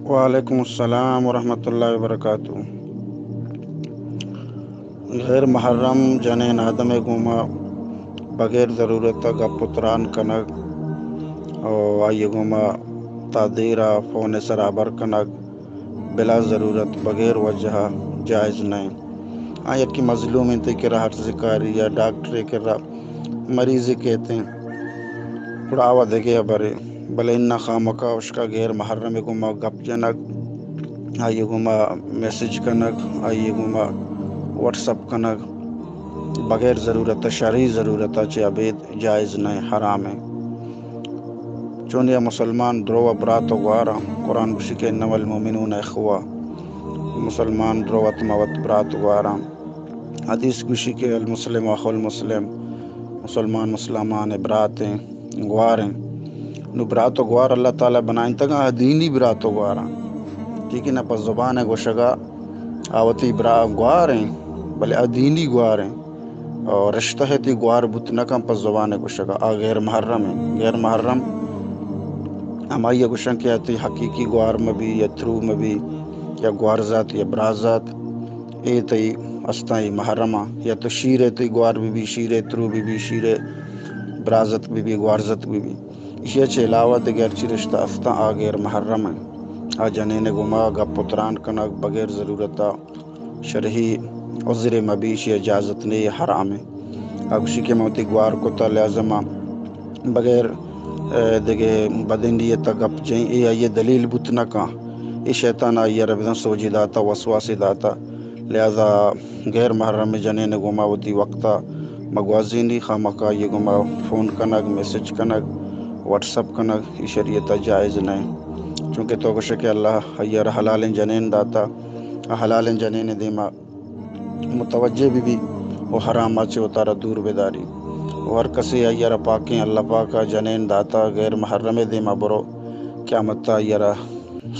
وعلیکم السلام ورحمۃ اللہ وبرکاتہ۔ غیر محرم جنین آدم ءِ گوما بغیر ضرورت ءَ گپ ءُ تران کنگ ءُ آئی ءِ گوما تا دیر ءَ فون ءِ سر ءَ ہبر کنگ بلا ضرورت بغیر وجہ ءَ جائز نہ اِنت۔ آ یکے مظلوم اِنت، تئی کرا ہرزکاری یا ڈاکٹرے کرا مریضے کیت اِنت، گڑا آ وَ دگہ ہبرے، بلے اناں خامخا اشکا غیر محرم ءِ گوما گپ جنگ، آئی ءِ گوما میسج کنگ، آئی ءِ گوما واٹس اپ کنگ بغیر ضرورت ءَ، شرعی ضرورت ءَ چہ ابید جائز نہ اِنت، حرام اِنت۔ چونیا مسلمان درو ءَ برات ءُ گوار اَنت۔ قرآن گوشی کہ انما المؤمنون اخوہ، مسلمان درو وت ما وت برات ءُ گوار اَنت۔ حدیث گوشی کہ المسلم اخو المسلم، مسلمان مسلمان ءِ برات اِنت، گوار اِنت۔ نو برات ءُ گوار اللہ تعالیٰ بنائینتگ اَنت، آ دینی برات ءُ گوار اَنت۔ ٹھیک ہے نا، پہ زبان ءِ گوشگ ءَ آ وتی برا گوار اِنت، بلے آ دینی گوار اِنت۔ اور رشتہ ءِ تئی گوار بوت نہ کنت پہ زبان ءِ گوشگ ءَ، آ غیر محرم اِنت۔ غیر محرم ہمائی ءَ گوش اَنت کہ آ تئی حقیقی گوار مہ بی یا ترو مہ بی یا گوارزات یا برازات، اے تئی استاں اے محرم اَنت۔ یا تو شیر ءِ تئی گوار بہ بی، شیر ءِ ترو بہ بی، شیر ءِ برازتک بہ بی، گوارزتک بہ بی، ایشی ءَ چہ علاوہ دگہ ہرچی رشتہ استاں آ غیر محرم اِنت۔ آ جنین ءِ گوما گپ ءُ تران کنگ بغیر ضرورت ءَ، شرعی عذرے مہ بی، ایشی ءِ اجازت نہ اِنت، حرام اِنت۔ آ گوشی کہ من وتی گوار کتہ، لہذا من بغیر، اے، دگہ بدیں نیت ءَ گپ جنیں، اے آئی ءِ دلیل بوت نہ کنت۔ اے شیطان ءَ آئی ءَ را بزاں سوجے داتہ، وسواسے داتہ، لہذا غیر محرم جنین ءِ گوما وتی وقت ءَ مہ گوازینی، خامخا آئی ءِ گوما فون کنگ، میسج کنگ، واٹس اپ کنگ، اے شریعت ءَ جائز نہ اِنت۔ چونکہ تو گوش ئے کہ اللہ آئی ءَ را حلالیں جنین داتہ، آ حلالیں جنین ءِ دیما متوجہ بہ بی ءُ حرام ءَ چہ وتارا دور بداری۔ ءُ ہر کسے آئی ءَ را پاکیں اللہ پاک ءَ جنین داتہ، غیر محرم ءِ دیما برو، قیامت ءَ آئی ءَ را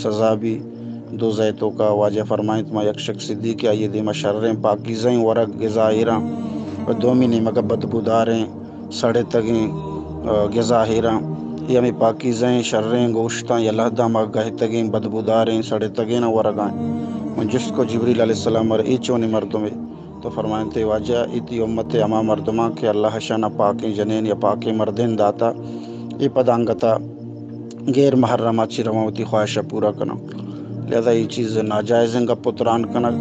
سزا بی۔ دوزہ ءِ توکا واجہ فرمائینت، ما یک شخصے دی کہ آئی ءِ دیما شریں پاکیزہیں ورگ، غذا ایراں، ءُ دومی نیمگ ءَ بدبوداریں سڑتگیں، آ، غذا ایراں۔ اے ہمے پاکیزہیں شریں گوشتاں یا لہداں ما گہتگیں بدبوداریں سڑتگیں ورگاں۔ من جست کو جبریل علیہ السلام ءَ را، اے چونیں مردمے؟ تو فرمائینت، اے واجہ، اے تئی امت ءِ ہما مردماں کہ اللہ ءَ اشاں پاکیں جنین یا پاکیں مردین داتہ، اے پدا انگت ءَ غیر محرم ءَ چہ رواں وتی خواہش ءَ پورا کناں۔ لہذا اے چیز ناجائزیں گپ ءُ تران کنگ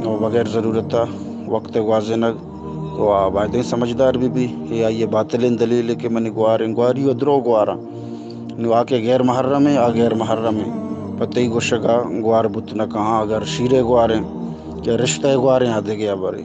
ءُ بغیر ضرورت ءَ وقت ءِ گوازینگ ءُ آ بایدیں سمجھدار بہ بی۔ اے آئی ءِ باطلیں دلیلے کہ منی گواریں، گواری ءُ درو گواراں۔ نو آ کہ غیر محرم اِنت، آ غیر محرم اِنت۔ پہ تئی گوشگ ءَ گوار بوت نہ کنت، اگر شیر ءِ گواریں یا رشتہ ءِ گواریں، آ دگہ ہبرے۔